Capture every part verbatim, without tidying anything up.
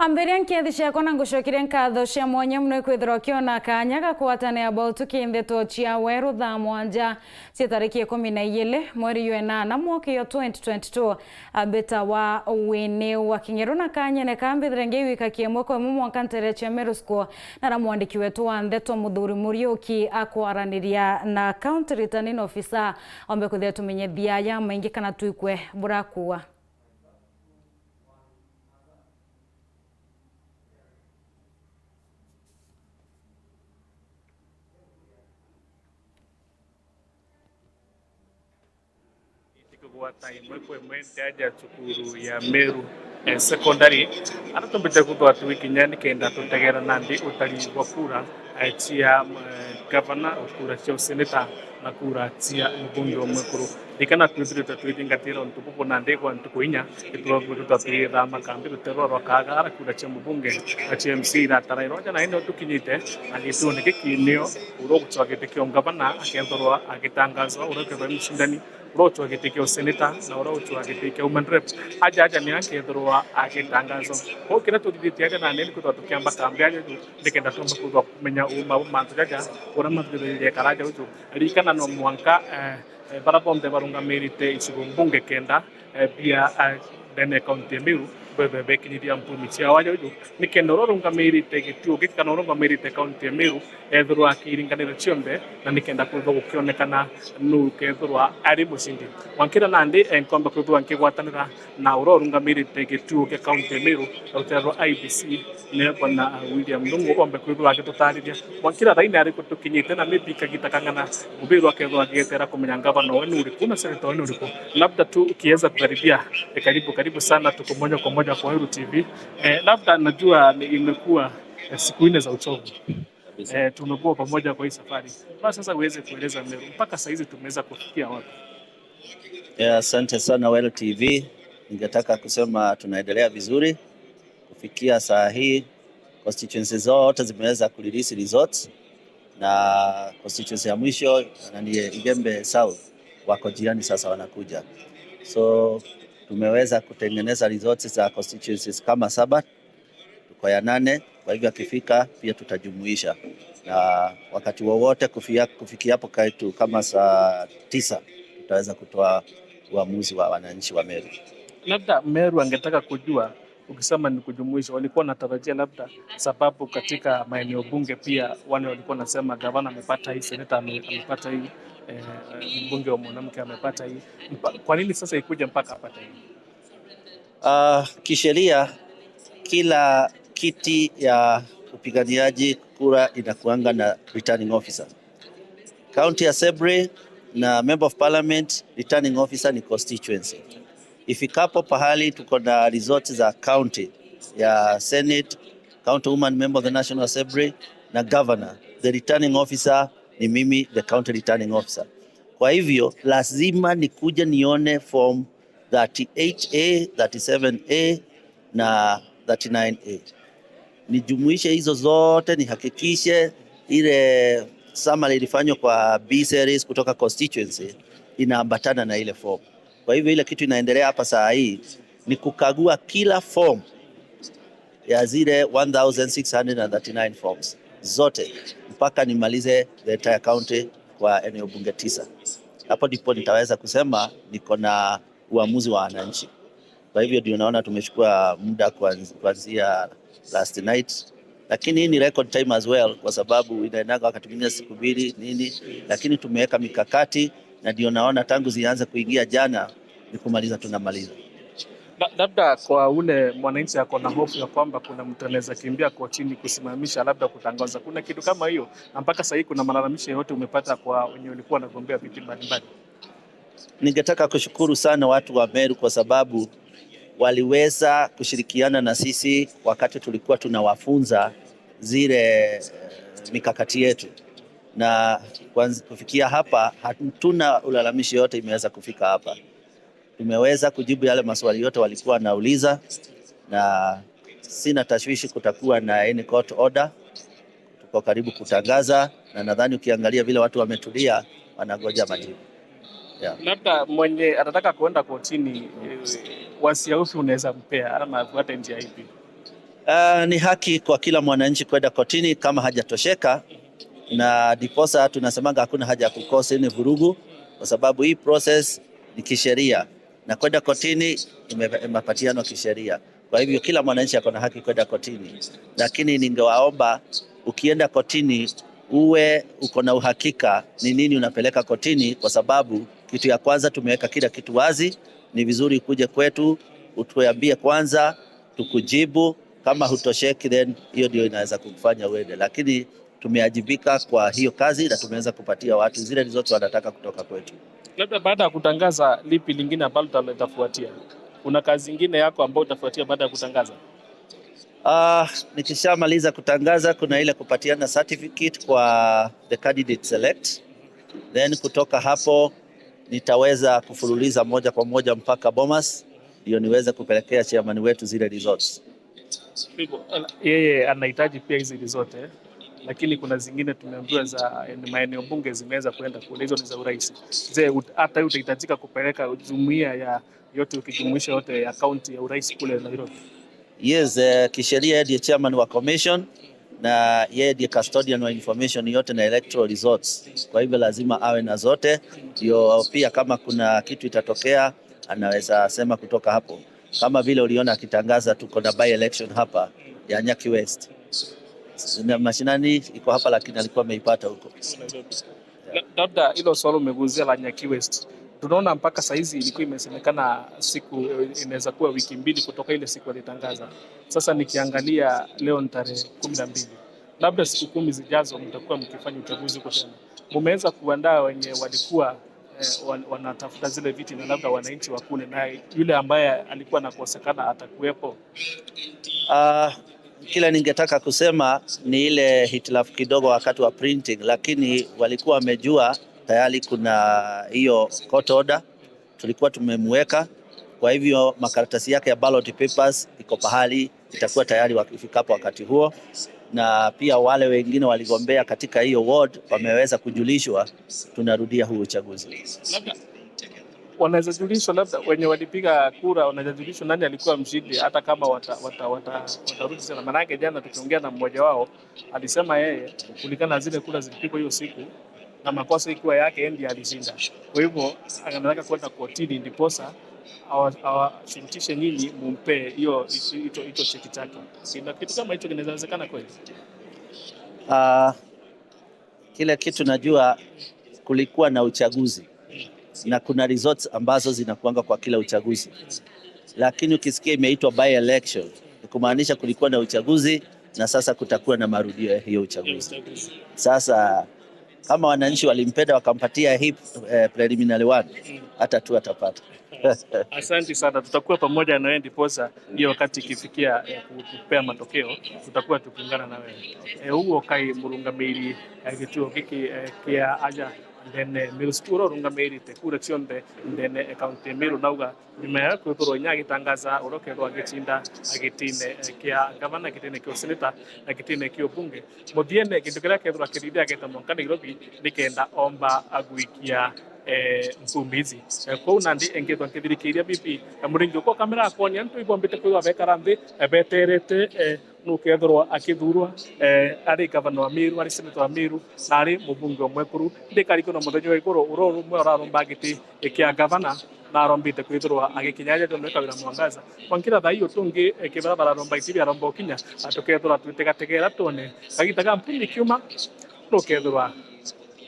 Ambiria nkethi ciakwa na ngucokeria nkatho cia mwanya mono ikwithirwa ukiona kanya ga kugwatanira bautu ki ndeto cia weru thaa mwanja cia tariki ikumi na igiri mweri jwa inana mwaka yo twenty twenty-two. Ambita wa Winnie wa Kingeru na kanyene ka mbithire ngiwika kiemwe kwa imwe mwanka ntere cia Meru School, na ra mwandiki wetu wa ndeto Muthuri Muriuki akwaraniria na County Returning Officer ombe kwithira tumenyethia ya maingi kana twikwe burakuwa. Itikugwata imwe kwa imwe ndeja cukuru ya Meru, eh, Secondary, ara tumbite kwithirwa twikinya nikenda tutegera nandi utari bwa kura, eh, cia, eh, gavana, kura cia useneta na kura cia mubunge o mwekuru. Ririkana twithiritwe twithingatira untu bubu nandi gwa ntuku inya, itwabwirwe twithithama kambi ruteere rwa Kaagara, kura cia mubunge na cia M C A iratarairwa. Aja nae nio tukinyite, na gituone giki nio uria ugucwa giti kia ungavana akethirwa agitangazwa, uria ukethirwa ari mucindani, uria ugucwa giti kia useneta na uria ugucwa giti kia woman rep. Aja, aja nio akethirwa agitangazwa. Kwou kiria tuthithitie aja nandi ni kwithirwa tukiamba kambi aja ju, nikenda twambe kwithirwa kumenya uma bwa mantu jaja, uria mantu jathithiririe kara aja uju. Ririkana no mwanka, eh, eh, bara bonthe barungamirite icigo mbunge kenda, eh, bia, eh, ndene ya kaunti ya Meru, bethwe bekinyithia mpumi ciao aja uju, nikenda uria urungamirite gituo giki kana uria urungamirite kaunti ya Meru ethirwa akiringanira cionthe, na nikenda kwithirwa gukionekana nu ukethirwa ari mucindi. Mwankira nandi, eh, nkomba kwithirwa nkigwatanira na uria urungamirite gituo kia kaunti ya Meru, rutere rwa I E B C, ni Bwana William Ndungu, ombe kwithirwa agitutariria mwankira thaini ariku tukinyite, na maybe kagita kang'ana mubirwa akethirwa agietera kumenya ngavana we ni uriku na seneta we ni uriku. Labda tu ukiweza kukaribia, eh, karibu, karibu sana, tuko moja kwa moja kwa Weru T V. Eh, labda najua ni imekuwa, eh, siku nne za uchovu. Kabisa. Eh, tumekuwa pamoja kwa hii safari. Basi sasa uweze kueleza Meru, mpaka saa hizi tumeweza kufikia wapi? Yeah, asante sana Weru T V. Ningetaka kusema tunaendelea vizuri. Kufikia saa hii, constituencies zote zimeweza kurelease results, na constituency ya mwisho, na ni Igembe South, wako jirani sasa wanakuja. So, tumeweza kutengeneza results za constituencies kama saba, tuko ya nane, kwa hivyo akifika pia tutajumuisha. Na wakati wowote kufia-, kufikia hapo kaitu kama saa tisa, tutaweza kutoa uamuzi wa wananchi wa Meru. Labda Meru angetaka kujua, ukisema ni kujumuisha, walikuwa wanatarajia labda, sababu katika maeneo bunge pia wale walikuwa wanasema gavana amepata hii, seneta ame-, amepata hii, eh, mbunge wa mwanamke amepata hii. Mpa-, kwa nini sasa ikuje mpaka hapa tena? Ah, kisheria, kila kiti ya upiganiaji kura inakuanga na returning officer. County Assembly na Member of Parliament, returning officer ni constituency. Ifikapo pahali tuko na results za county ya Senate, County Woman Member of the National Assembly na Governor, the returning officer ni mimi, the county returning officer. Kwa hivyo, lazima nikuje nione form thirty-eight A, thirty-seven A na thirty-nine A. Nijumuishe hizo zote, nihakikishe ile summary ilifanywa kwa B C R As kutoka constituency inaambatana na ile form. Kwa hivyo, ile kitu inaendelea hapa saa hii ni kukagua kila form ya zile one thousand six hundred and thirty-nine forms zote mpaka nimalize the entire county kwa eneo bunge tisa. Hapo ndipo nitaweza kusema niko na uamuzi wa wananchi. Kwa hivyo ndio naona tumechukua muda kuanz-, kuanzia last night, lakini hii ni record time as well, kwa sababu inaendaga wakati mwingine siku mbili nini, lakini tumeweka mikakati, na ndio naona tangu zianze kuingia jana ni kumaliza tunamaliza. La-, labda kwa ule mwananchi ako na hofu ya kwamba kuna mtu anaweza kimbia kotini kusimamisha labda kutangaza, kuna kitu kama hiyo, na mpaka sasa hii kuna malalamisho yote umepata kwa wenye walikuwa wanagombea viti mbalimbali? Ningetaka kushukuru sana watu wa Meru kwa sababu waliweza kushirikiana na sisi wakati tulikuwa tunawafunza zile, eh, mikakati yetu, na kwanz-, kufikia hapa hatuna ulalamishi yote imeweza kufika hapa. Tumeweza kujibu yale maswali yote walikuwa wanauliza, na sina tashwishi kutakuwa na any court order. Tuko karibu kutangaza, na nadhani ukiangalia vile watu wametulia, wanangoja majibu. Yeah. Labda mwenye anataka kuenda kotini, eh, wasia upi unaweza mpea ama afuate njia ipi? Ah, ni haki kwa kila mwananchi kwenda kotini kama hajatosheka, na ndiposa tunasemanga hakuna haja ya kukosa ni vurugu, kwa sababu hii process ni kisheria, na kwenda kotini ime-, imepatianwa kisheria. Kwa hivyo kila mwananchi ako na haki kwenda kotini, lakini ningewaomba ukienda kotini uwe uko na uhakika ni nini unapeleka kotini, kwa sababu kitu ya kwanza tumeweka kila kitu wazi. Ni vizuri ukuje kwetu utuambie kwanza, tukujibu. Kama hutosheki, then hiyo ndio inaweza kukufanya uende, lakini tumeajibika kwa hiyo kazi na tumeweza kupatia watu zile zote wanataka kutoka kwetu. Labda baada ya kutangaza, lipi lingine ambalo lita-, litafuatia? Kuna kazi ingine yako ambayo utafuatia baada ya kutangaza? Ah, nikishamaliza kutangaza, kuna ile kupatiana certificate kwa the candidate select. Then kutoka hapo nitaweza kufululiza moja kwa moja mpaka Bomas, ndio niweze kupelekea chairman wetu zile results. Kwa hivyo, ana-, yeye anahitaji pia hizi zote, lakini kuna zingine tumeambiwa za, eh, maeneo bunge zimeweza kuenda kule, hizo ni za urais. Je, ut-, hata wewe utahitajika kupeleka jumuiya ya yote, ukijumuisha yote ya kaunti ya urais kule Nairobi? Yes, eh, kisheria yeye ndiye chairman wa commission na yeye ndiye custodian wa information yote na electoral results. Kwa hivyo lazima awe na zote, ndio pia kama kuna kitu itatokea, anaweza sema kutoka hapo. Kama vile uliona akitangaza tuko na by election hapa ya Nyaki West. Na mashinani iko hapa, lakini alikuwa ameipata huko. La-, labda hilo swala umeguzia la Nyaki West. Tunaona mpaka saizi ilikuwa imesemekana siku, inaweza kuwa wiki mbili kutoka ile siku alitangaza. Sasa nikiangalia leo ni tarehe kumi na mbili. Labda siku kumi zijazo mtakuwa mkifanya uchaguzi huko tena. Mumeweza kuandaa wenye walikuwa, eh, wan-, wanatafuta zile viti na labda wananchi wakune, na yule ambaye alikuwa anakosekana atakuwepo? Ah, kile ningetaka kusema ni ile hitilafu kidogo wakati wa printing, lakini walikuwa wamejua tayari kuna hiyo court order tulikuwa tumemweka. Kwa hivyo makaratasi yake ya ballot papers iko pahali, itakuwa tayari wak-, ifikapo wakati huo, na pia wale wengine waligombea katika hiyo ward wameweza kujulishwa tunarudia huu uchaguzi. Labda wanaweza julishwa, labda wenye walipiga kura wanaweza julishwa nani alikuwa mshindi, hata kama wata-, wata-, wata-, watarudi tena. Maanake jana tukiongea na mmoja wao, alisema yeye, kulingana na zile kura zilipigwa hiyo siku, na makosa ikiwa yake, yeye ndiye alishinda. Kwa hivyo, anataka kwenda kotini ndiposa awa-, awashurutishe nyinyi mumpe hiyo, hicho, hicho, hicho cheki chake. Sina kitu kama hicho kinaweza wezekana kweli? Ah, kile kitu najua, kulikuwa na uchaguzi na kuna results ambazo zinakuanga kwa kila uchaguzi, lakini ukisikia imeitwa by election, ni kumaanisha kulikuwa na uchaguzi na sasa kutakuwa na marudio ya hiyo uchaguzi. Sasa kama wananchi walimpenda wakampatia hii, eh, preliminary one, hata tu atapata. Asante sana, tutakuwa pamoja na wewe ndiposa hiyo wakati ikifikia, eh, kutupea matokeo, tutakuwa tukiungana na wewe. Eh, uguo kai murungamiri, eh, gituo giki, eh, kia aja ndene Meru School, urungamirite kura cionthe ndene, eh, kaunti ya Meru, nauga nyuma ya kwithirwa inya agitangaza uria ukethirwa agicinda gitine, eh, kia gavana, gitine kia useneta na gitine kia ubunge. Muthiene, gintu kiria kethirwa kirithia ageta mwanka Nairobi nikenda omba agwikia, eh, mpumbi ici. Eh, kwou nandi engethwa nkithirikiria bibi, eh, muringi ukwa kamera akonia antu ibombite kwithirwa bekara nthi, eh, beterete, eh, nukethirwa akithurwa, eh, ari gavana wa Meru, ari senator wa Meru, na ari mubunge omwekuru. Ndikarikana muthenya wa iguru, uro rumwe uraromba giti kia gavana, na arombite kwithirwa agikinya aja jonthe Kawira Mwangaza. Mwankira thaa ii utungi, eh, kethira bararomba iti biaromba ukinya, na tukethirwa twitegategera twone. Kagita ga mpumbi kiuma, nukethirwa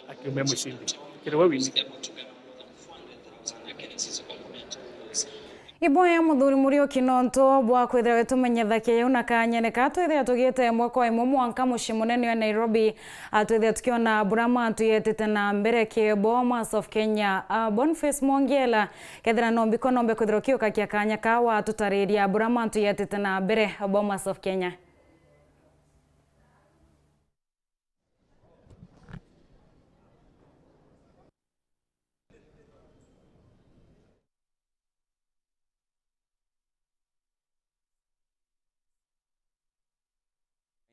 akiume mucindi. Kiri we wini. Iboya muthuri Muriuki nontu bwa kwithira witumenyethakia yau na kanyene ka twithira tugiite imwe kwa imwe mwanka mucii munene wa Nairobi, a, twithira tukiona bura mantu yetite na mbere ki Bomas of Kenya. A, Boniface Mwongela, kethira no mbiko nombe kwithira ukiukakia kanya ka watutariria bura mantu yetite na mbere Bomas of Kenya.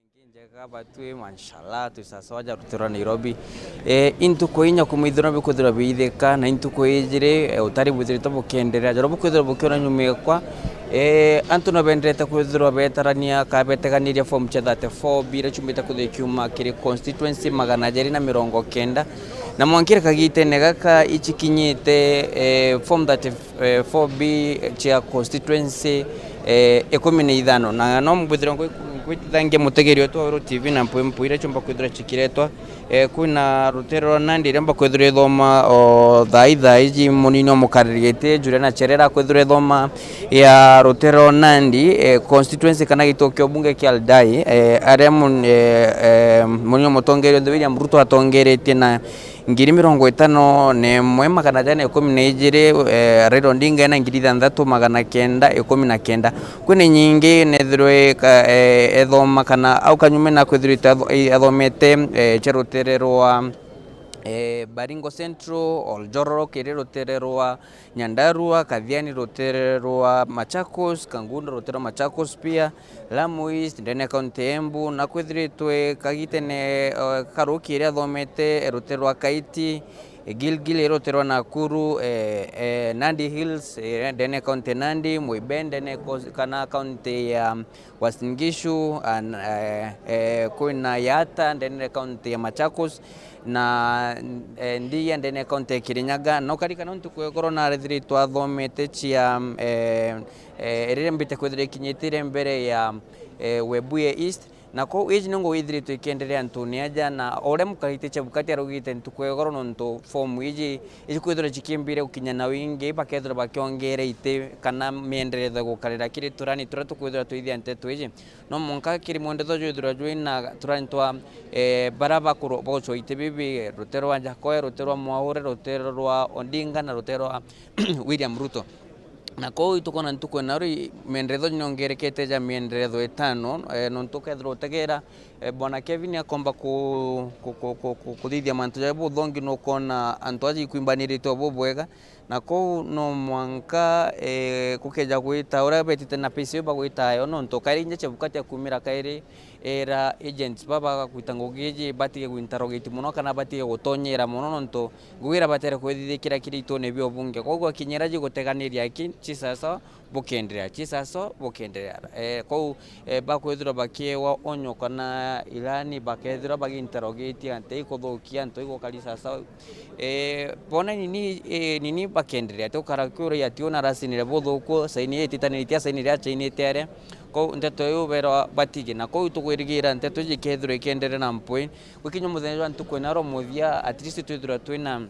Ingi njega batwi, mashallah, twi sawa sawa ja rutirwa Nairobi. Eh, intuku inya kumithirwa bikwithirwa biithika, na intuku ijiri, eh, utari bwithirite bukienderea. Jaria bukwithirwa bukiona nyuma ekwa, E, antu no bendete kwithirwa betarania ka beteganiria form cia thirty-four B iria ciumbite kuthi kiuma kiri constituency magana jeri na mirongo kenda, na mwankire kagitene gaka icikinyite, e, form thirty-four B cia constituency, e, ikumi na ithano. Na no mbwithirwa ngwi-, ngwitithangia mutegeri wetu wa Weru T V na mpwimpu iria ciumba kwithirwa cikiretwa. E, kwina rutere rwa Nandi iria mbakwithirwa ithoma o thaa ithai iji, munini o mukariri giti Juliana Cherera akwithirwa ithoma ya rutere rwa Nandi, e, constituency kana gituo kia ubunge kia Aldai, e, aria mun-, e, e, munini o mutongeria William Ruto atongeretie na ngiri mirongo itano na imwe magana jana ikumi na ijiri, e, Raila Odinga ena ngiri ithanthatu magana kenda ikumi na kenda. Kwina inyingi nethirwe ka-, e, ethoma kana au kanyume na kwithirite atho-, e, athomete, e, cia rutere rwa, e, Baringo Central, Oljoro kiri rutere rwa Nyandarua, Kathiani rutere rwa Machakos, Kangundo rutere rwa Machakos pia, Lamu East, ndene ya kaunti ya Embu, na kwithiritwe kagitene, e, karuki iria athomete, e, rutere rwa Kaiti, e, Gilgil, e, rutere rwa Nakuru, e, e, Nandi Hills, e, ndene ya kaunti ya Nandi, Muibe, ndene ya kos-, kana kaunti ya Uasin Gishu, an-, e, e, kwina Yatta, ndene ya kaunti ya Machakos, na, e, Ndia, ndene ya kaunti ya Kirinyaga. Na ukarikana ntuku ya igoro narethiritwe athomete cia, e, e, iria mbite kwithirwa ikinyitire mbere ya, e, Webuye East. Na kou iji ni ngugi ithiritwe ikienderea antuni aja, na o uria mukarite Chebukati araugite ntuku ya igoro, nontu fomu iji ikwithirwa cikimbire gukinya na wingi, bakethirwa bakiongeera iti kana mienderetho ya gukarira kiri turani turia tukwithirwa twithia nteto iji. No mwanka kiri mwenderetho jwithirwa jwina turani twa, e, baria bakuru-, bagucwa iti bibi, rutere rwa Jakoya, rutere rwa Mwaure, rutere rwa Odinga na rutere rwa William Ruto. Na kou itukona ntuku ina ri mienderetho niongerekete ja mienderetho itano, e, nontu ukethirwa utegera, e, Bwana Kevin akomba ku-, ku-, ku-, ku-, ku-, kuthithia mantu ja buthongi, nukona antu aja ikwimbanirite o bubwega. Na kou no mwanka, e, gukeja gwita uria betite na pace iyo bagwita yo, nontu kairi inya Chebukati akumira kairi, era agents baba bagwita ngugi iji batige gwinterrogate mono kana batige gutonyera mono, nontu ngugi iria batere kwithithikira kiri itune bia ubunge. Koguo akinyira ji guteganiria aki, ci sawasawa, bukenderea, ci sawasawa, bukenderea. E, kou, e, bakwithirwa bakiewa onyo kana ilani, bakethirwa bagiinterrogate antu ikuthukia antu igukari sawasawa. E, bona nini, e, nini bakenderea, ti ukara kiuria ati una arasinire buthuku, saini ititanirite, asainire achainite aria. Kou nteto iu berwa batige, na kou tukwirigira nteto iji ikethirwa ikienderea na mpwi. Gwikinya muthenya jwa ntuku ina ro muthia, at least twithirwa twina,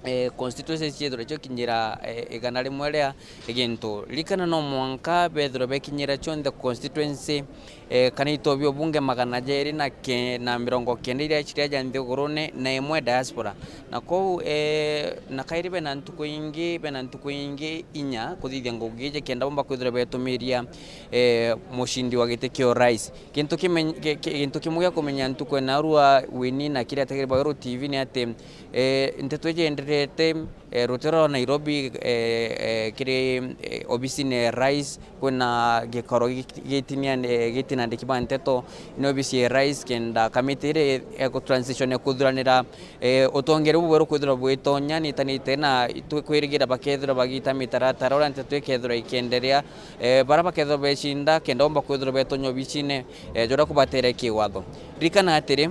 e, constituencies ciethirwa cio kinyira, e, igana rimwe ria gintu. Ririkana no mwanka bethirwa bekinyira cionthe constituency, e, kana itobia ubunge magana jeri na ke-, na mirongo kenda iria ciria ja nthigurune na imwe diaspora. Na kou, e, na kairi bena ntuku ingi, bena ntuku ingi inya kuthithia ngugi iji kenda bomba kwithirwa betumiria, e, mucindi wa giti kia urais. Gintu kimen-, ki-, ki-, gintu kimwe gia kumenya ntuku ina rua Winnie na kiria ategeri ba Weru T V ni ati, e, nteto iji ienderete, e, rutere rwa Nairobi, e, e, kiri, e, obisine ya rais, kwina gikaro gi-, gitinia-, e, gitinandiki ba nteto ni obisi ya rais, kenda kamiti iria ya ku transition ya kuthuranira, e, utongeria bubweru kwithirwa bwitonya nitanite na twi-, kwirigira bakethirwa bagita mitaratara uria nteto ikethirwa ikienderea, e, baria bakethirwa becinda kenda bomba kwithirwa betonya obisine, e, juria kubatere kiwatho. Ririkana atiri,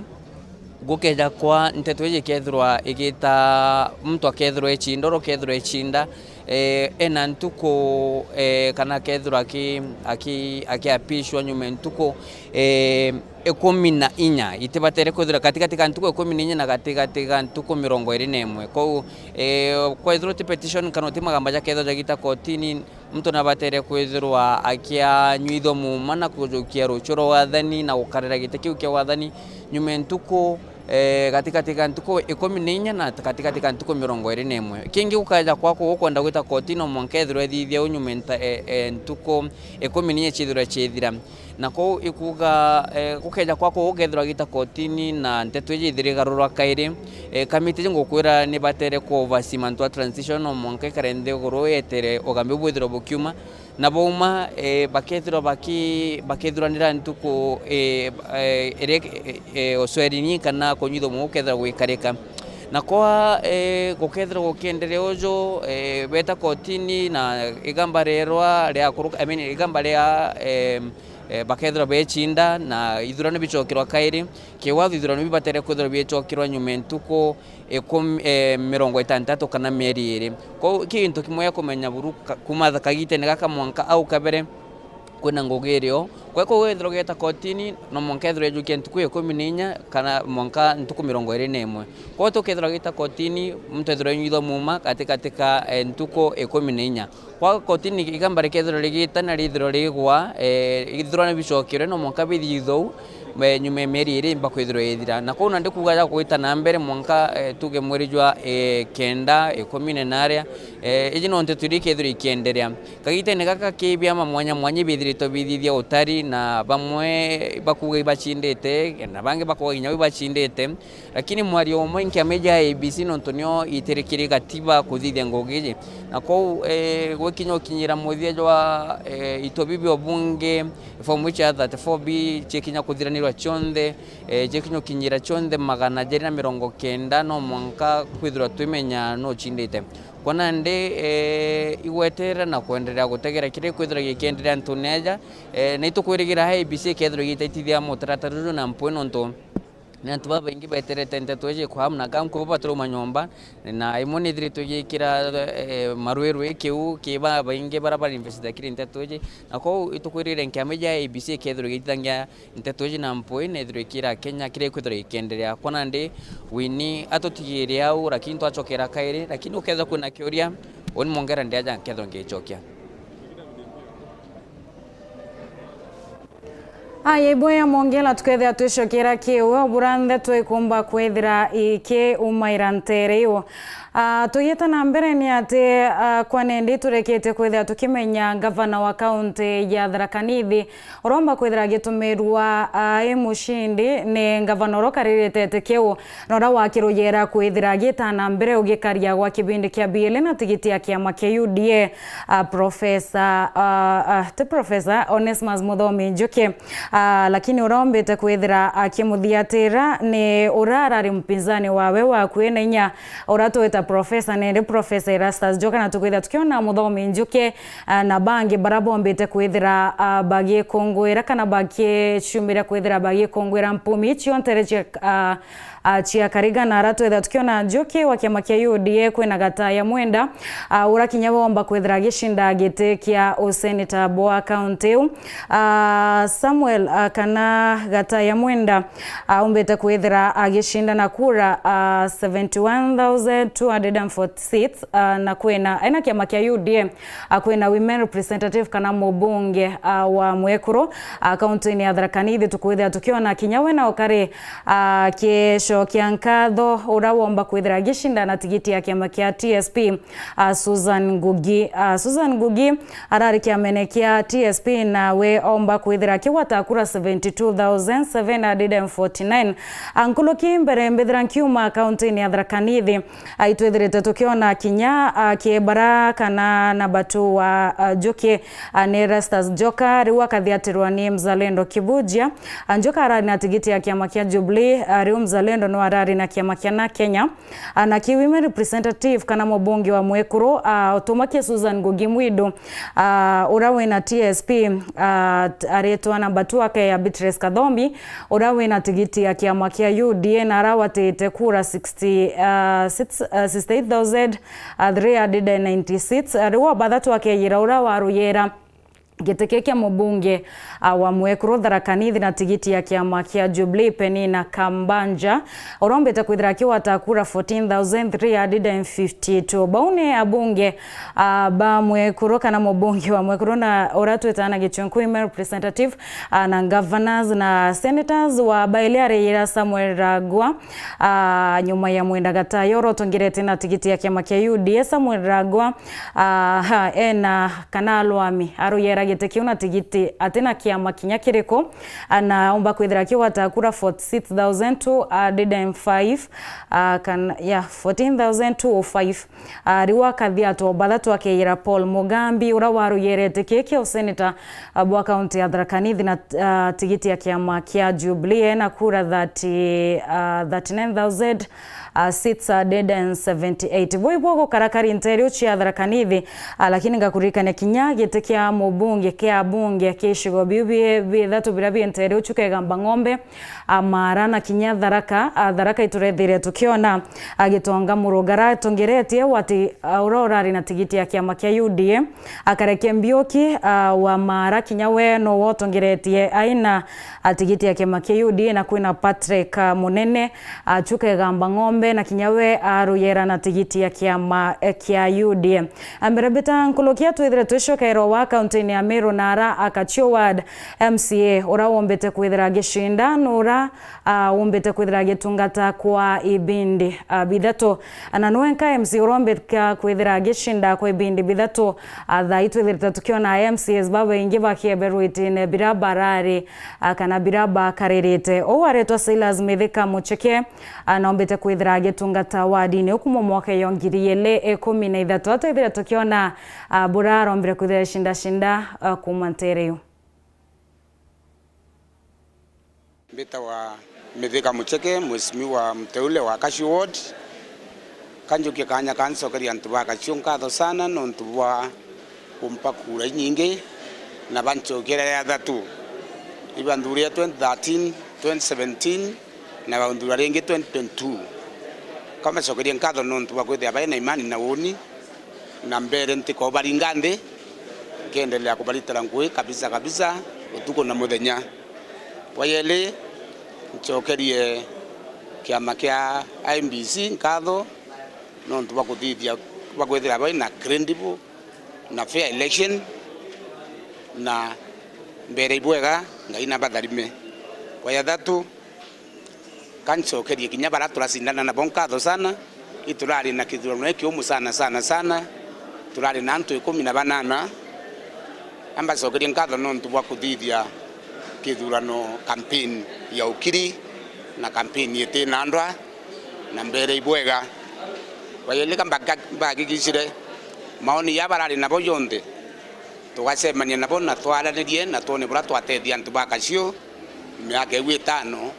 gukeja kwa nteto iji ikethirwa igita, muntu akethirwa ecinda, uria ukethirwa ecinda, e, ena ntuku, e, kana akethirwa aki-, aki-, akiapishwa nyuma ya ntuku, e, ikumi na inya. Itibatere kwithirwa gatigati ga ntuku ikumi na inya na gatigati ga ntuku mirongo iri na imwe. Kou, e, kwethirwa uti petition kana uti magamba jakethirwa jagita kotini, muntu nabatere kwithirwa akianyuithua muuma na kujukia rucio rwa wathani na gukarira giti kiu kia wathani nyuma ya ntuku, e, gatigati ga ntuku ikumi na inya na gatigati ga ntuku mirongo iri na imwe. Kingi gukaja kwaku ukwenda gwita kotini, no mwanka ethirwa ethithia u nyuma ya nta-, e, e, ntuku ikumi na inya ciithirwa ciithira. Na kou ikuuga, e, gukeja kwaku ugethirwa gita kotini na nteto iji ithirigarurwa kairi, e, kamiti iji ngukwira nibatere ku oversee mantu a transition, no mwanka ikare nthiguru yetere ugambi bwithirwe bukiuma, na bauma, e, bakethirwa baki-, bakethuranira ntuku, e, e, iria, e, e, uswerini kana kunyuithua muuma ukethirwa gwikarika. Na kwa, eh, gukethirwa gukienderea uju, eh, beta kotini na igamba rierwa ria kuruka, I mean, igamba ria, eh, eh, bakethirwa becinda na ithurano bicokerwa kairi. Kiwatho ithurano bibatere kwithirwa bicokerwa nyuma ya ntuku ikumi, eh, mirongo itantatu kana mieri iri. Kwou ki gintu kimwe gia kumenya buru ka-, kuma kagitene gaka mwanka au kabere, kwina ngugi irio. Kwa hiyo kwethirwa ugieta kotini, no mwanka ethirwa ejukia ntuku ikumi na inya kana mwanka ntuku mirongo iri na imwe. Kwa hiyo tukethirwa gita kotini, muntu ethirwa enyuithwa muma katikati ka, eh, ntuku ikumi na inya. Kwa kotini igamba rikethirwa rigita na rithirwa rigwa, eh, ithurano bicokirwe, no mwanka bithithou, eh, nyuma ya mieri iri bakwithirwa ithira. Na kwou nandi kuuga ja gwita na mbere mwanka, eh, tuge mweri jwa, eh, kenda, ikumi na naria, eh, iji no nteto iria ikethirwa ikienderea. Kagitene gaka ki biama mwanya mwanya ibithiritwe bithithia utari, na bamwe bakuuga ibacindite, na bangi bakuuga kinya ibacindite. Lakini mwario umwe nkiama iji ya A B C nontu nio itirikiri gatiba kuthithia ngugi iji. Na kwou, eh, gwikinya ukinyira muthia jwa, eh, itobi bia ubunge, form ici ya thirty-four B cikinya kuthiranirwa cionthe, eh, cikinya ukinyira cionthe magana jeri na mirongo kenda, no mwanka kwithirwa twimenya no ucindite. Kwa nandi, eh, igweterera na kwenderea gutegera kiria ikwithirwa gikienderea antune aja, eh, na itukwirigira A B C ikethirwa igitaitithia mutaratara uju na mpwi nontu ni antu babaingi beterete nteto iji kwa hamu na gamu, kuba batirauma nyomba, na imwe ni ithiritwe igikira, eh, marwirwi kiu ki babaingi bara bari invested kiri nteto iji. Na kwou itukwirire nkiama iji ya A B C ikethirwa igitithangia nteto iji na mpwi, na ithirwe ikira Kenya kiria ikwithirwa ikienderea. Kwa nandi Winnie atutigire au, lakini twacokera kairi, lakini ukethirwa kwina kiuria, uni mwongera ndiaja nkethirwa ngicokia. Aya, iboya mwongela tukethira twicokera kiu, bura ntheto ikumba kwithira ikiumaira ntere iu. Ah, tugieta na mbere ni ati, ah, kwa nindi turekete kwithira tukimenya ngavana wa kaunti ya Tharaka Nithi uromba kwithira agitumirwa, ah, i mucindi ni ngavana uria ukaririte giti kiu, na uria wakirujera kwithira agita na mbere ugikaria gwa kibindi kia B L A na tigiti ya kiama kia U D A. Ah, Professor, ah, ah, ti Professor, Onesmus Muthomi Njuki, ah, lakini uria ombite kwithira akimuthiatira ni uria arari mpinzani wawe wa akui na inya, uria twita Professor, nindi Professor Erastus Njoka, na tukwithira tukiona Muthomi Njuki, ah, na bangi bara bombite kwithira, ah, bagikungwira kana bagiciumira kwithira bagikungwira mpumi ciontere cia, ah, ah, cia Kariga, na ara twethira tukiona Njuki wa kiama kia U D A, kwina Gataya Mwenda, ah, ura kinya womba kwethira agicinda giti kia useneta bwa kaunti iu. Ah, Samuel, ah, kana Gataya Mwenda, ah, umbite kwethira agicinda na kura, ah, seventy one thousand two hundred and forty six, ah, na kwina, ena kiama kia U D A, ah, kwina women representative kana mubunge, ah, wa mwekuru, ah, kaunti-ini ya Tharaka Nithi, tukwithira tukiona kinya we na ukari akicokia nkatho uria womba kwithira agicinda na tigiti ya kiama kia T S P, ah, Susan Ngugi. Ah, Susan Ngugi arari kiamene kia T S P, na we omba kwithira akigwata kura seventy two thousand seven hundred and forty nine. Ah, nkuluki mbere mbithira nkiuma kaunti-ini ya Tharaka Nithi, ah, itwithirite tukiona kinya, ah, kibara kana na batu wa, ah, Njuki, ah, ni Erastus Njoka, riu akathiatirwa ni Mzalendo Kibujia. Ah, Njoka arari na tigiti ya kiama kia Jubilee, ah, riu Mzalendo no arari na kiama kia na Kenya. Ah, na ki women representative kana mubunge wa mwekuru, ah, utuma kia Susan Ngugi Mwidu, ah, uria wina T S P, ah, t-, aritwa namba two ake ya Beatrice Kathomi, uria wina tigiti ya kiama kia U D A na arawatite kura sixty, ah, six, ah, sixty eight thousand three hundred and ninety six. Ah, riu wa bathatu akeyira uria waruyera giti kii kia mubunge, ah, wa mwekuru Tharaka Nithi na tigiti ya kiama kia Jubilee, Penina Kambanja, urombete kwithira akiwata kura fourteen thousand three hundred and fifty two. Bau ni abunge, ah, ba mwekuru kana mubunge wa mwekuru na uria twitaga na Gichunku women representative, ah, na governors na senators. Wa baili ariyira Samuel Ragwa, ah, nyuma ya Mwenda Gataya uria utongerete na tigiti ya kiama kia U D A. Samuel Ragwa, ah, ha, ena kana arwami aruyera giti kiu na tigiti atina kiama kinya kiriku, ah, na omba kwithira akigwata kura forty six thousand two hundred and five, ah, kana, yeah, fourteen thousand two oh five. Ah, riu akathia twa bathatu akeyira Paul Mugambi, uria waruyerete kii kia useneta, ah, bwa kaunti ya Tharaka Nithi na, ah, tigiti ya kiama kia Jubilee, ena kura thirty, ah, thirty nine thousand, ah, six hundred and seventy-eight. Bui bwo gukarakari nteere ucio ya Tharaka Nithi, ah, lakini ngakuririkania kinya giti kia mubunge kia abunge kia icigo biu bi-, bithatu biria bi nteere ucio kegamba ng'ombe, ah, Maara na kinya Tharaka. Ah, Tharaka iturethire tukiona, ah, Gitonga Murunga aratongeretie wati, ah, uria urari na tigiti ya kiama kia U D A, Akareke Mbiuki, ah, wa Maara, kinya we no wotongeretie aina, ah, tigiti ya kiama kia U D A, na kwina Patrick, ah, Munene, ah, Chuka Igamba Ng'ombe, na kinya we aruyera na tigiti ya kiama, eh, kia U D A. Ah, mbere mbita nkurukia twithire twicokerwa wa kaunti-ini ya Meru na ara a Kachio Ward M C A ura umbite kwithira agicinda nura ah, umbite kwithira agitungata kwa ibindi, ah, bithatu. Na nwenka M C urombika kwithira agicinda kwa ibindi bithatu. Ah, thaa ii twithirite tukiona M C As babaingi bakiebe rwitine bira barari, ah, kana bira bakaririte. Uu aretwa Silas Mithika Mucheke, ah, na umbite kwithira agitungata wadini uu kuma mwaka yo ngiri ili ikumi na ithatu. Atwithire tukiona, ah, bura arombire kwithira acindacinda, ah, kuma ntere iu. Mbitawa Mithika Mucheke, mheshimiwa mteule wa Kachio Ward. Kanjukie kaanya kancokeria antu ba Kachio nkatho sana nontu bwa kumpa kura inyingi na bancokeria ya thatu. Ibanthurire twenty thirteen, twenty seventeen, na baunthura ringi twenty twenty-two. Kamacokerie nkatho nontu bwa kwithira baina imani na uuni, na mbere ntikobaringa nthi, nkiendelea kubaritira ngui kabisa kabisa, utuku na muthenya. Bwa yeli, ncokerie kiama kia I E B C nkatho nontu bwa kuthithia, bwa kwithira baina credible na fair election, na mbere ibwega, Ngai na batharime. Bwa ya thatu, kancokerie kinya bara turacindana nabo nkatho sana. Iturari na kithurano gikiumu sana, sana, sana. Turari na antu ikumi na banana. Ambacokerie nkatho nontu bwa kuthithia kithurano campaign ya ukiri na campaign itina ndwa na mbere ibwega. Kwa hiyo, lika mbaka-, mbahakikishire maoni ya barari nabo jonthe, tugacemania nabo na twaranirie na twone buria twatethia antu ba Kachio miaka iu itano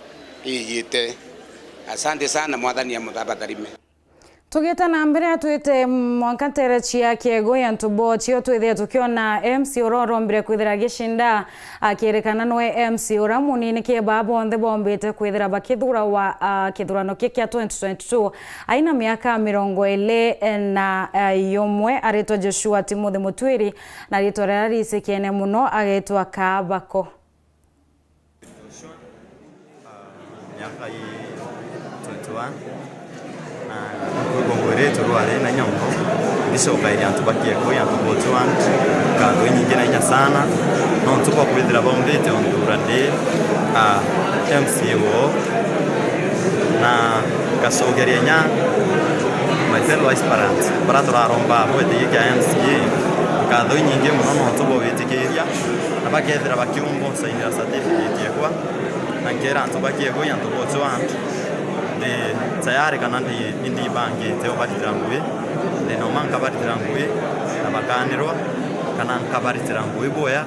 iyite. Asante sana, Mwathani amuthabatharime. Tugite na mbere, atwite mwanka ntere cia kiego ya ntubo cio twithire tukiona M C uria urombire kwithira agicinda, akirikana nwe M C uria munini ki baa bonthe bombite kwithira bakithurawa, ah, kithurano ki kia twenty twenty-two. Aina miaka mirongo iri na, ah, yumwe, aritwa Joshua Timothy Mutwiri, na ritwa riria ricikiene muno agetwa Kaabako. Miaka ii twenty-one, na nkwigua ngwiritu rwari na inya mono. Ngicokairia antu ba Kiekoi, antu ba Uthiwand, nkatho inyingi na inya sana, nontu bwa kwithira baumbite o nthura ndi, ah, M C A woo, na ngacokeria inya my fellow aspirants baria turaromba bwete giki kia M C A, nkatho inyingi mono nontu bwa gwitikiria, na bakethira bakiumba sainira certificate ekwa, na nkeera antu ba Kiegoi, antu ba Uthiwand, ndi tayari kana ndi, indibangite ubaritira ngui, ndi noma nkabaritira ngui, na bakanirwa, kana nkabaritira ngui bwea,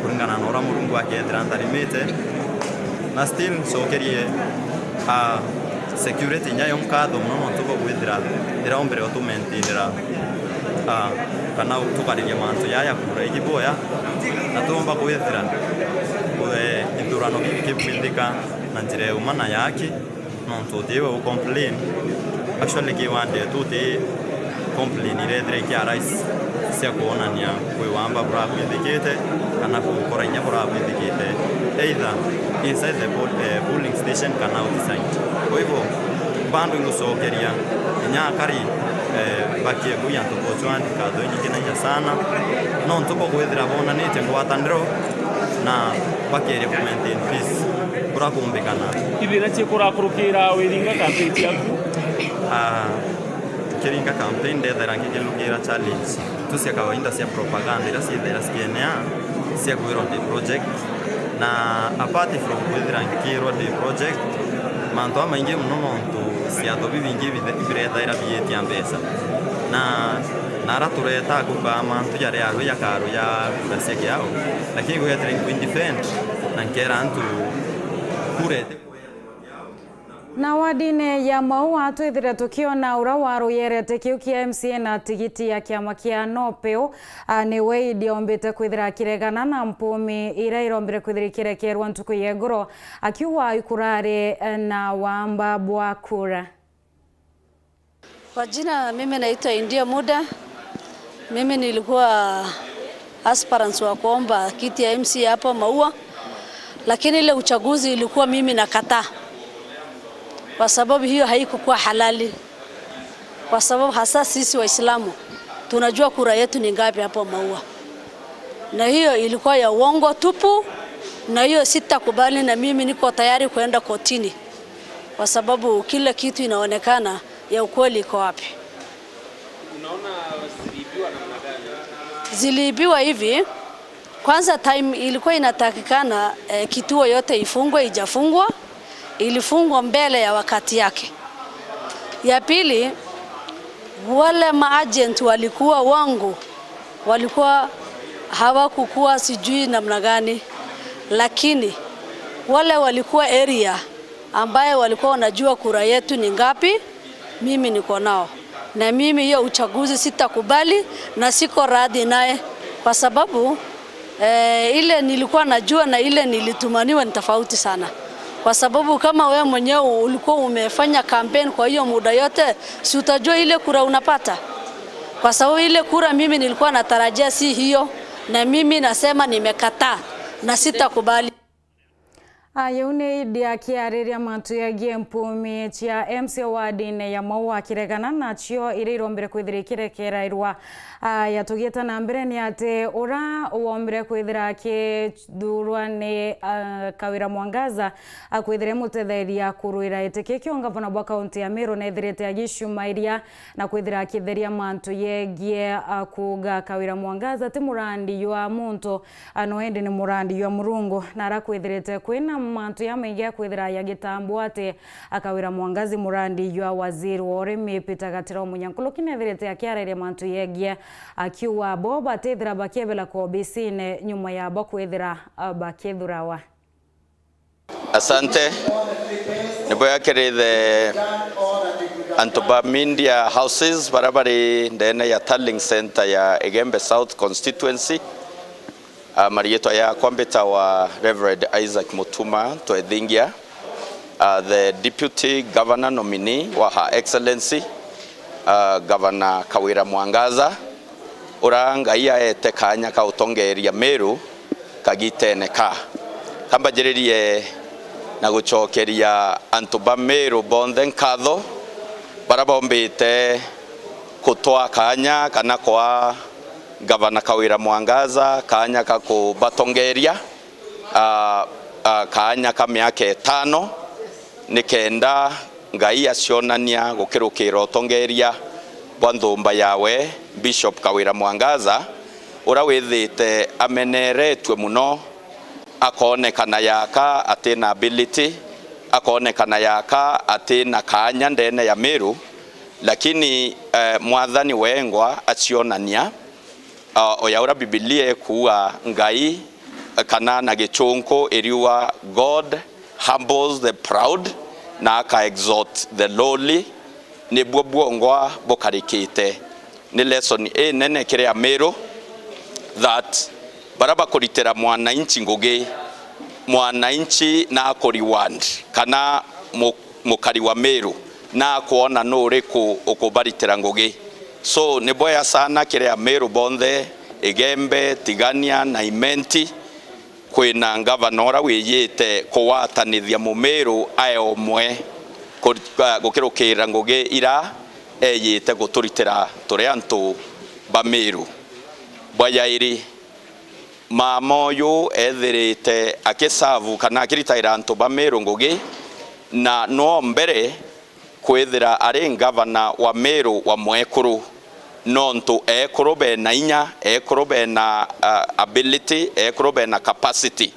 kuringana na uria Murungu akeethira ntharimite. Na still ncokerie, ah, security inya yo nkatho mono nontu bwa kwithira iraumbire utumaintainira, ah, kana tukariria mantu jaa ja kura iji bwea, na tuumba kwithira, eh, ithurano giki kibwithika na njira ya uma na ya aki, nontu utiwe u complain. Actually, kiwande tu uti complain irethira ikia rais cia kwonania kwi wamba burabwithikite kana kukora inya burabwithikite, either inside the poll, eh, polling station kana outside. Kwa hivyo, bado ingucokeria inya akari, eh, ba Kiegoi, antu ba Uthiwand, nkatho inyingi na inya sana, nontu bwa kwithira bonanitie ngwataniro na bakeria ku maintain peace kuria kumbikana. Ithina cia kurakurukira wiringa campaign ciaku? Ah, nkiringa campaign, ndethera nkikirukira challenge tu cia kawaida cia propaganda iria ciethaira cikienea cia kwirwa ndi project. Na apart from kwithira nkirwa ndi project, mantu jamaingi mono nontu ciatho bibingi bithe-, ibirethaira biitia mbeca. Na, na ara tureta kukaa mantu jaria aru jakaru ja kura cia kiao, lakini gwetire nkwi defend na nkera antu kura iti Na wardine ya Maua, twithire tukiona ura waruyerete kiu kia M C A na tigiti ya kiama kia Nopeu, a, ni Wade ombite kwithira akiregana na mpumi ira irombire kwithira ikirekerwa ntuku ya iguru, akiuga ikurari na wamba bwa kura. Kwa jina, mimi naitwa India Muda. Mimi nilikuwa aspirants wa kuomba kiti ya M C A hapa Maua, lakini ile uchaguzi ilikuwa mimi nakataa, kwa sababu hiyo haikukuwa halali, kwa sababu hasa sisi Waislamu tunajua kura yetu ni ngapi hapa Maua, na hiyo ilikuwa ya uongo tupu, na hiyo sitakubali, na mimi niko tayari kuenda kotini, kwa sababu kila kitu inaonekana ya ukweli iko wapi. Unaona ziliibiwa namna gani? Ziliibiwa hivi, kwanza time ilikuwa inatakikana, eh, kituo yote ifungwe, ijafungwa, ilifungwa mbele ya wakati yake. Ya pili, wale maagent walikuwa wangu, walikuwa hawakukuwa sijui namna gani, lakini wale walikuwa area ambaye walikuwa wanajua kura yetu ni ngapi, mimi niko nao. Na mimi hiyo uchaguzi sitakubali na siko radhi naye, kwa sababu, eh, ile nilikuwa najua na ile nilitumaniwa ni tofauti sana. Kwa sababu kama wewe mwenyewe ulikuwa umefanya campaign kwa hiyo muda yote, si utajua ile kura unapata? Kwa sababu ile kura mimi nilikuwa natarajia si hiyo, na mimi nasema nimekataa na sitakubali. Ayu ni Idi akiariria mantu yegie mpumi cia M C A wardine ya Maua akiregana nacio iria irombire kwithira ikirekerairwa. Aya, tugieta na mbere ni ati ura wombire kwithira akithurwa ni, ah, Kawira Mwangaza akwithire mutetheria kurwira giti kio ngavana bwa kaunti ya Meru nethirite agicumairia na kwithira akitheria mantu yegie, ah, kuuga Kawira Mwangaza ti murandi jwa muntu, ah, no indi ni murandi jwa Murungu, na ara kwithirite kwina mantu jamaingi akwithira yagitambwa ati, ah, Kawira Mwangaza murandi jwa waziri wa urimi Peter Gatira Munyankuluki nethirite akiariria mantu yegie, akiuga bo batithira bakiebela kwa obisine nyuma ya bo kwithira, ah, bakithurawa. Asante. Ni bwega kiri the antu ba media houses bara bari ndene ya Tallying Centre ya Igembe South Constituency. Ah, mariitwa yakwa mbitawa Reverend Isaac Mutuma Twethingia, ah, the Deputy Governor nominee wa Her Excellency, ah, Governor Kawira Mwangaza, ura Ngai aete kaanya ka utongeeria Meru kagitene ka. Ka mbajiririe na gucokeria antu ba Meru bonthe nkatho, bara bombite kutwaa kaanya kana kwaa Gavana Kawira Mwangaza kaanya ka kubatongeeria, ah, ah, kaanya ka miaka itano, nikenda Ngai acionania gukirukira utongeeria bwa nthumba yawe, Bishop Kawira Mwangaza, ura withite ameneretue muno, akoonekana yaka atina ability, akoonekana yaka atina kaanya ndene ya Meru, lakini, eh, Mwathani wengwa acionania, ah, o ya ura Bibilia ikuuga Ngai, eh, kana na Gichunku iriuga, "God humbles the proud na aka exalt the lowly," nibwo bwongwa bukarikite. Ni lesson inene kiri Amiru that bara bakuritira mwananchi ngugi, mwananchi na aku reward kana mu-, mukari wa Meru na akwona nu uriku ukubaritira ngugi. So, ni bwega sana kiri Amiru bonthe, Igembe, Tigania na Imenti, kwina ngavana ura wiyite kugwatanithia Mumiru ae umwe ku-, gukirukirira ngugi ira eyite guturitira turi antu ba Miru. Bwa yairi, mama uyu ethirite akisavu kana akiritaira antu ba Miru ngugi, na no mbere kwithira ari ngavana wa Miru wa mwekuru, nontu ekuru bena inya, ekuru bena, ah, ability, ekuru bena capacity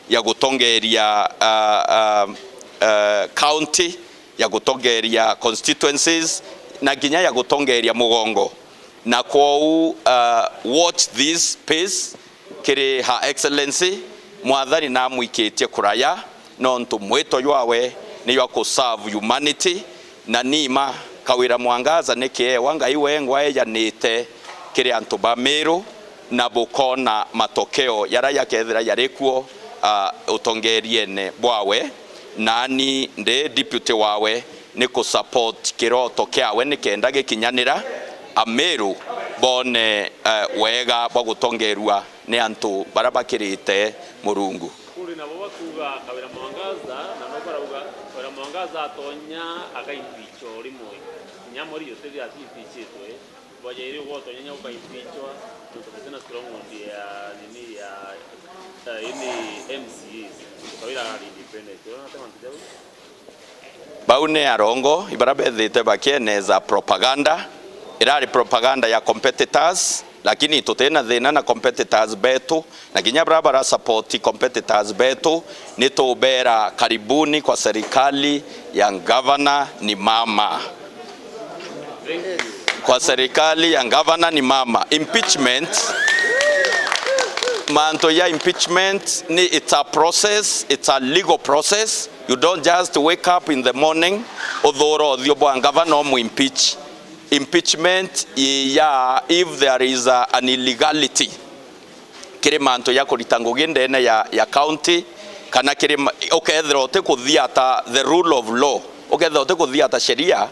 ya gutongeria, ah, ah, ah, county, ya gutongeria constituencies, na nginya ya gutongeria mugongo. Na kwou, ah, watch this space kiri Her Excellency, Mwathani namwikitie kuraya, nontu mwito jwawe ni jwa ku serve humanity, na ni mma Kawira Mwangaza ni kiewa Ngai wengwa ejanite kiri antu ba Meru, na bukoona matokeo jaria jakethira jari kuo, ah, utongeriene bwawe. Naani ndi deputy wawe, ni ku support kiroto kiawe nikenda gikinyanira, Ameru boone, eh, wega bwa gutongerua ni antu baria bakirite Murungu. Kuri nabo bakuuga Kawira Mwangaza, na no barauga Kawira Mwangaza atonya akaimpichwa o rimwe. Kinya Muriuki utithi atiimpichitwe, bwajairi ugwe utonya nya ukaimpichwa, nontu butina stronghold ya nini ya, ya ini M C As. Kawira ari independent. Urona ati mantu jau? Bau ni arongo ibaria bethite bakieneza propaganda. Irari propaganda ya competitors, lakini tutina thina na competitors betu, na kinya baria bara support competitors betu, ni tubera karibuni kwa serikali ya ngavana ni mama. Kwa serikali ya ngavana ni mama. Impeachment, mantu ya impeachment ni, it's a process, it's a legal process. You don't just wake up in the morning, uthuura uthio bwa ngavana umu impeach. Impeachment ya if there is a, an illegality kiri mantu ya kurita ngugi ndene ya, ya county, kana kiri ma-, ukethira uti kuthiata the rule of law, ukethira uti kuthiata sheria,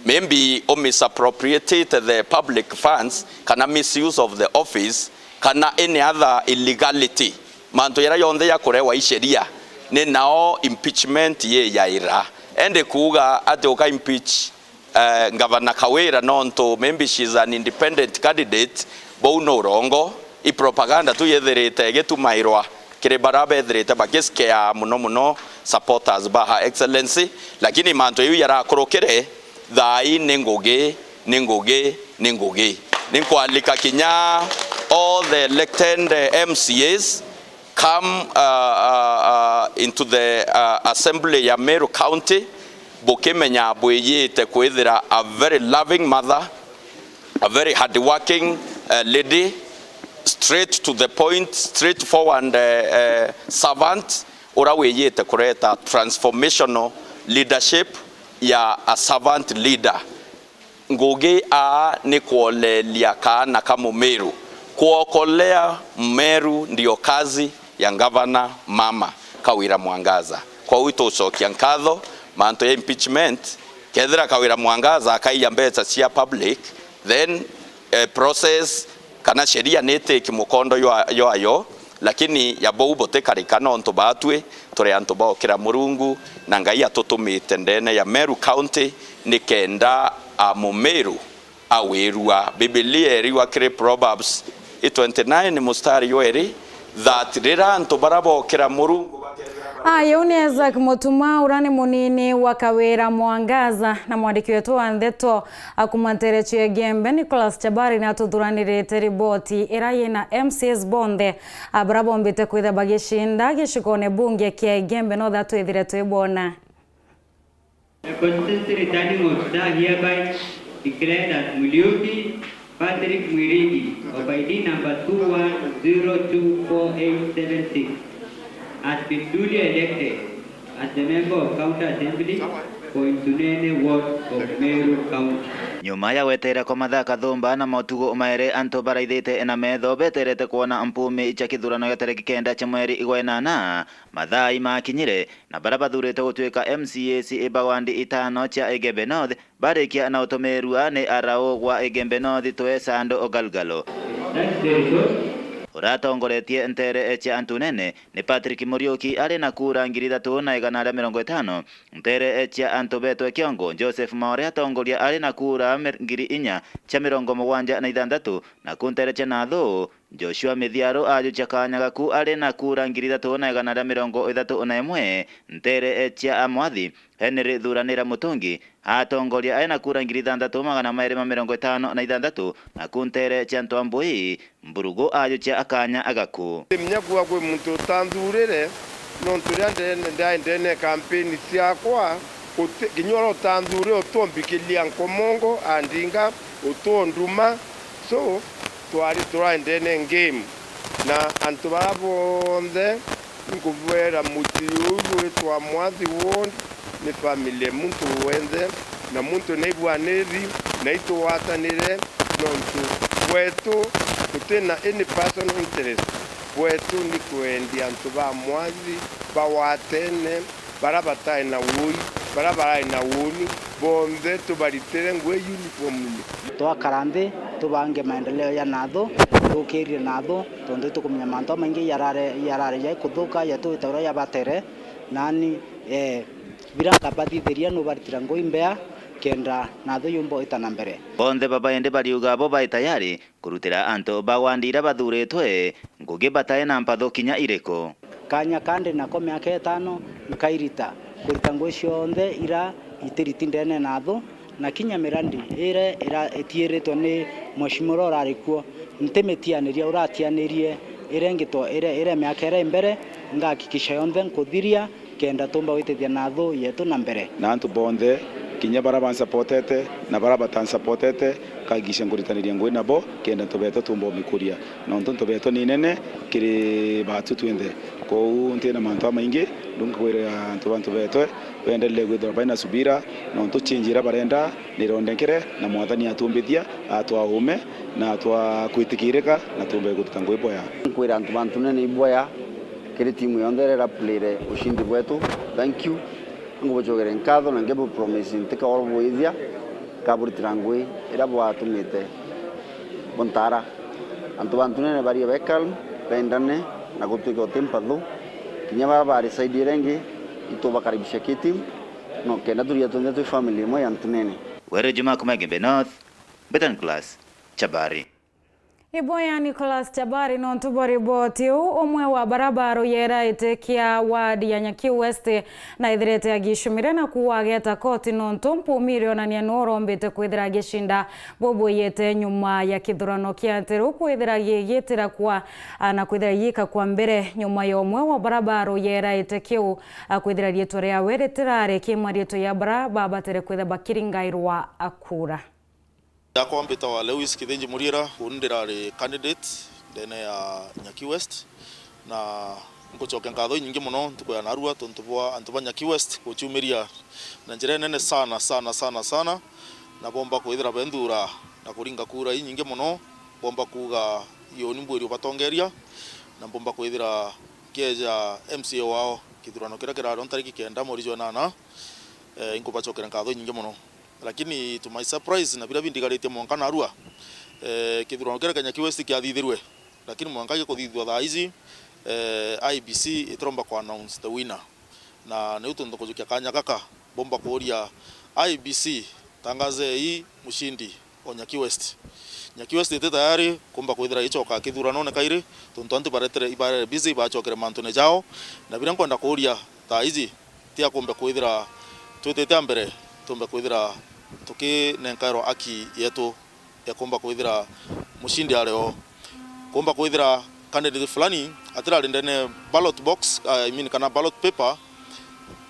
maybe u misappropriate the public funds, kana misuse of the office, kana any other illegality, mantu jaria jonthe jakurewa i sheria, ni nao impeachment yijaira. Endi kuuga ati uka impeach, eh, Ngavana Kawira nontu maybe she's an independent candidate, bou ni urongo, i propaganda tu yethirite igitumairwa kiri baria bethirite bakiscare muno muno supporters ba Her Excellency, lakini mantu jau jarakurukire, thaa ii ni ngugi, ni ngugi, ni ngugi. Ni nkwalika kinya all the elected, eh, M C As, come, uh, uh, uh, into the, uh, assembly ya Meru County, bukimenya bwijite kwithira a very loving mother, a very hardworking, uh, lady, straight to the point, straightforward, uh, uh, servant, uria wijite kureta transformational leadership ya a servant leader. Ngugi aa ni kwoleria kaana ka Mumiru. Kuokolea Mmeru ndio kazi ya ngavana mama Kawira Mwangaza. Kwou itucokia nkatho mantu ya impeachment. Kethira Kawira Mwangaza akaia mbeca cia public, then, eh, process kana sheria ni itiki mukondo jwa-, jwayo, lakini ya bou butikarika, nontu baatwi turi antu ba ukira Murungu, na Ngai atutumite ndene ya Meru County nikenda a Mumiru awirua. Bibilia iriuga kiri Proverbs i twenty-nine mustari jwa iri, that riria antu baria bokira Murungu bakethira bari. Aya, uu ni Isaac Mutuma, uria ni munini wa Kawira Mwangaza, na mwandiki wetu wa ndeto a kuuma nteere cia Igembe, Nicholas Chabari, ni atuthuranirite riboti iria yina M C As bonthe, a, baria bombite kwithira bagicinda gicigone bunge kia Igembe North, atwithire twibona. The constituency returning officer hereby declared as Muriuki Patrick Mwirigi of I D number two one zero two four eight seven six has been duly elected as the member of County Assembly for Ntunene Ward of Meru County. Nyuma ya gweterera kwa mathaa kathumba na mautugu mairi, antu baraithite na metho beterete kwona mpumi cia kithurano gia tariki kenda cia mweri igwa inana, mathaa imakinyire, na baria bathuritwe gutuika M C As iba wandi itano cia Igembe North, barikia na utumirua ni arau gwa Igembe North Twesa Ndo Galgalo. Uratongoretie nteere cia Antunene ni Patrick Muriuki ari na kura ngiri ithatu na igana ria mirongo itano. Nteere cia antu betwe kiongo, Joseph Maore atongoria ari na kura mir-, ngiri inya cia mirongo mugwanja na ithanthatu, naku nteere cia Nathu, Joshua Mithiaru ajukia kanya gaku ari na kura ngiri ithatu na igana ria mirongo ithatu na imwe. Nteere cia Amwathi, Henry Thuranira Mutungi atongoria ari na kura ngiri ithanthatu magana mairi ma mirongo itano na ithanthatu, naku nteere cia Ntwambui, Mburugu ajukia kanya gaku. Menya kuuga kwi muntu utanthurire, nontu riria ndene, ndai ndene kampeni ciakwa, uti-, kinya uria utanthurire utombikiria nkomongo, andinga, utonduma. So, twari turaendene game na antu baria bonthe, nkubwera mucii uu witwa Mwathi Ward, ni family ya muntu wenthe, na muntu naibwaniri na itugwatanire, nontu bwetu tutina any personal interest. Bwetu ni kwendia antu ba mwathi bagwatene, bara batai na wui, bara barai na wuni, bonthe tubaritire ngui uniformly. Twakara nthi, tubange maendeleo ya nathu, tukirie nathu, tontu itukumenya mantu jamaingi jarare, jarare jai kuthuka, jatwita uria jabatere, nani, ee, bira nkabathithiria nubaritira ngui mbea, kenda nathu yumba gwita na mbere. Bonthe baba indi bariuga bo bai tayari kurutira antu ba wandi iria bathuritwe ngugi batai na mpatho kinya iriku. Kanya kandi nako miaka itano nkairita kurita ngui cionthe iria itiriti ndene nathu, na kinya mirandi iria ira-, itiiritwe ni mheshimiwa uria urari kuo, ntimitianiria uratianirie iria ingitwa-, iria, iria miaka iria imbere, ngahakikisha yonthe nkuthiria, kenda tumba gwitithia nathu yetu na mbere. Na antu bonthe, kinya bara bansapotete na bara batansapotete, nkahakikisha nkuritaniria ngui nabo, kenda ntobeto tumba umikuria. Nontu ntobeto ni nene kiri batu twinthe. Kwou ntina mantu jamaingi, riu nkakwirira antu ba ntobeto, benderere kwithirwa bai na subira, nontu change iria barenda nirondenkere, na Mwathani atumbithia, atwa uume, na atwa kwitikirika, na tumbe kuruta ngui bwea. Nkwira antu ba Ntunene iboya, kiri timu yonthe iria irapulire ushindi bwetu, thank you. Ngubucokere nkatho na ngibupromise ntikaurubwithia, nkaburitira ngui iria bwatumite buntara. Antu ba Ntunene barie be calm, bendane, na gutwike uti mpathu. Kinya bara bari side iria ingi, itubakaribisha ki team, no kenda turia tunthe twi family imwe ya Ntunene. Were Juma kuma Igembe North, Betan Class, Chabari. Iboya Nicholas Chabari nontu bwa riboti iu. Umwe wa bara baruyeraite kia ward ya Nyaki West naithirite agicumire na kuuga ageta koti nontu mpumi irionania nu urombite kwithira agicinda bubwiyite nyuma ya kithurano kia nteru kwithira gigitira kwa, a, na kwithira giika kwa mbere nyuma ya umwe wa bara baruyeraite kiu, a, kwithira riitwa riawe ritirari ki mariitwa ya bara babatere kwithira bakiringairwa kura. Yakwa mbitagwa Lewis Kithinji Muriira, uni ndirari candidate ndene ya Nyaki West, na nkucokia nkatho inyingi mono ntuku ya narua tontu bwa antu ba Nyaki West guciumiria na njira inene sana, sana, sana, sana, na bomba kwithira benthuura na kuringa kura inyingi mono, bomba kuuga, "Ii uni mbwiri ubatongeria," na mbomba kwithira nkieja M C A wao kithurano kiria kirari o ntariki kenda mweri jwa inana. Eh, inkubacokera nkatho inyingi mono. Lakini to my surprise, na biria bindigaritie mwanka narua, eh, kithurano kiria kia Nyaki West kiathithirue, lakini mwanka gikuthithua thaa iji, eh, I E B C itiromba ku announce the winner. Na niu tuntu nkujukia kanya gaka, mbomba kuuria I E B C, tangazei mushindi o Nyaki West. Nyaki West iti tayari kumba kwithira icoka kithuranone kairi, tontu antu baretere, ibarere busy, ibacokere mantune jao, na biria nkwenda kuuria thaa iji, ti akumbe kwithira twitite a mbere, tumbe kwithira tukinenkairwa aki yetu ya kumba kwithira mushindi ari o. Kumba kwithira candidate fulani atirari ndene ballot box, I mean, kana ballot paper,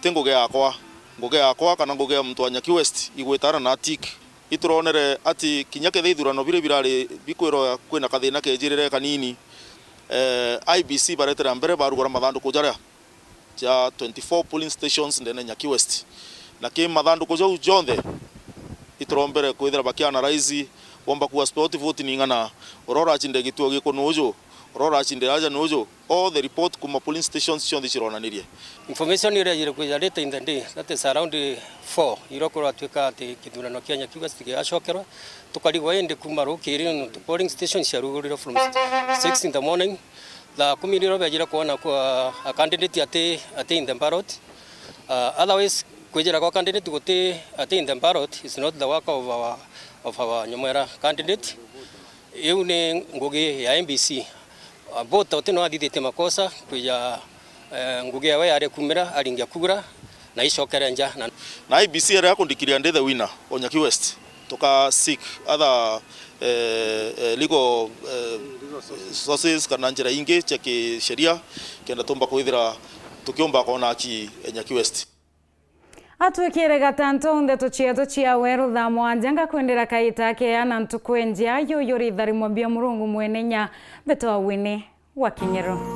ti ngugi yakwa. Ngugi yakwa kana ngugi ya muntu wa Nyaki West igwitana na tick. Ituronere ati kinya kethira ithurano biria birari bikwirwa kwina kathina kejirire kanini, eh, I E B C baretera mbere barugura mathanduku jaria ja twenty-four polling stations ndene Nyaki West. Na ki mathanduku jau jonthe iturombere kwithira bakianalyze, bomba kuuga spot vote ni ing'ana, uria uracinde gituo giku nuju, uria uracinde aja nuju, all the report kuma polling stations cionthe cironanirie. Information iria yiri kwija late in the day, that is around four, iria kuratuika ati kithurano kia Nyaki West gigacokerwa, tukarigwa indi kuma rukiri, nontu polling stations ciarugurirwe from six in the morning, thaa kumi niro biajire kwona kwa a candidate ati, ati in the ballot. Uh, otherwise, kwijira kwa candidate guti ati in the ballot is not the work of our, of our nyomwera candidate. Iu ni ngugi ya I E B C. Voter uti no athithitie makosa kwija, eh, ngugi yawe yari kumira aringia kura na icokere nja. Na, na I E B C ere akundikithia ndi the winner o Nyaki West, tuka seek other, eh, eh, legal, eh, sources kana njira ingi cia kisheria kenda tumba kwithira tukiumba kwona aki e Nyaki West. Atwikire gatanto ndeto cietu cia weru thaa mwanja, ngakwendera kaita kea na ntuku enjea. Yuyu ritharimo bia Murungu mwene inya, mbetwa Winnie wa Kinyero.